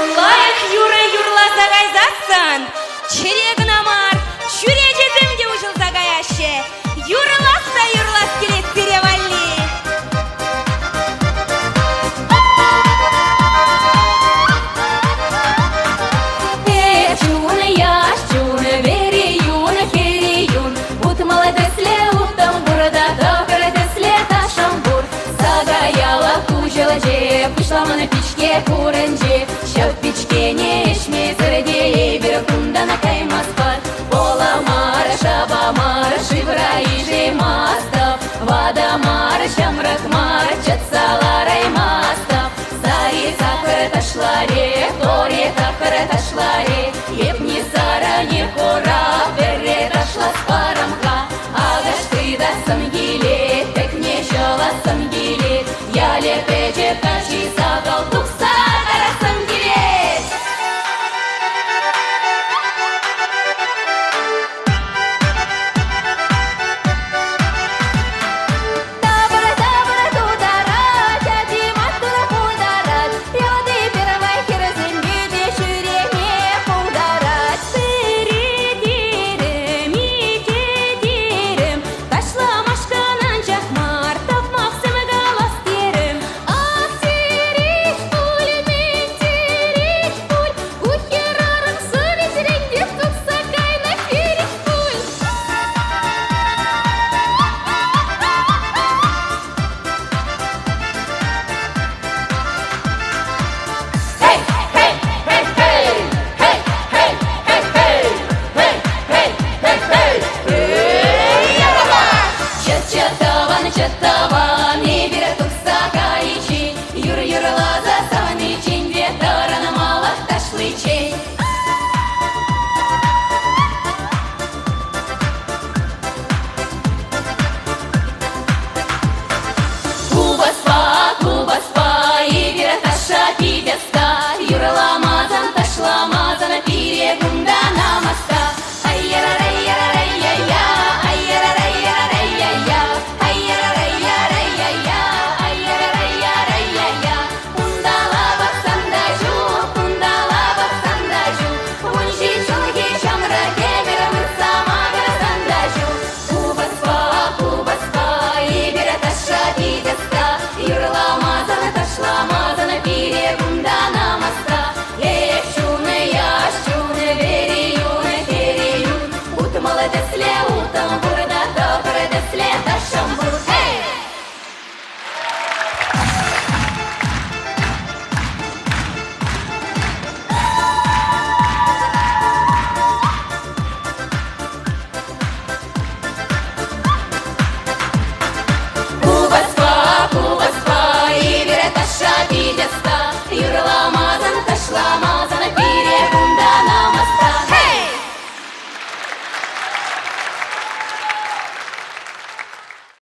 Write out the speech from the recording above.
Лайӑх юрӑ юрласа кайсассӑн чӗре кӑна мар, чӳречесем те уҫӑлса каяҫҫӗ. Юрлас та юрлас килет сире валли. Эп чун, яш чун, вӗри юн, хӗрӳ юн, 60 тӗслӗ уттӑм пур та тӑхӑр тӗслӗ ташшӑм пур. Сага яла хуҫӑлчӗ, пуҫламан пичке курӑнчӗ. Ҫав пичкене ӗҫмесӗр те эпир кунтан каймастпӑр. Пола мар, шапа мар, шывра ишеймастӑп. Ватӑ мар, ҫамрӑк мар, чӑтса лараймастӑп. Сари сахӑр ташларе, торе тахӑр ташларе, эп ни сара, ни хура, пӗрре ташласпа.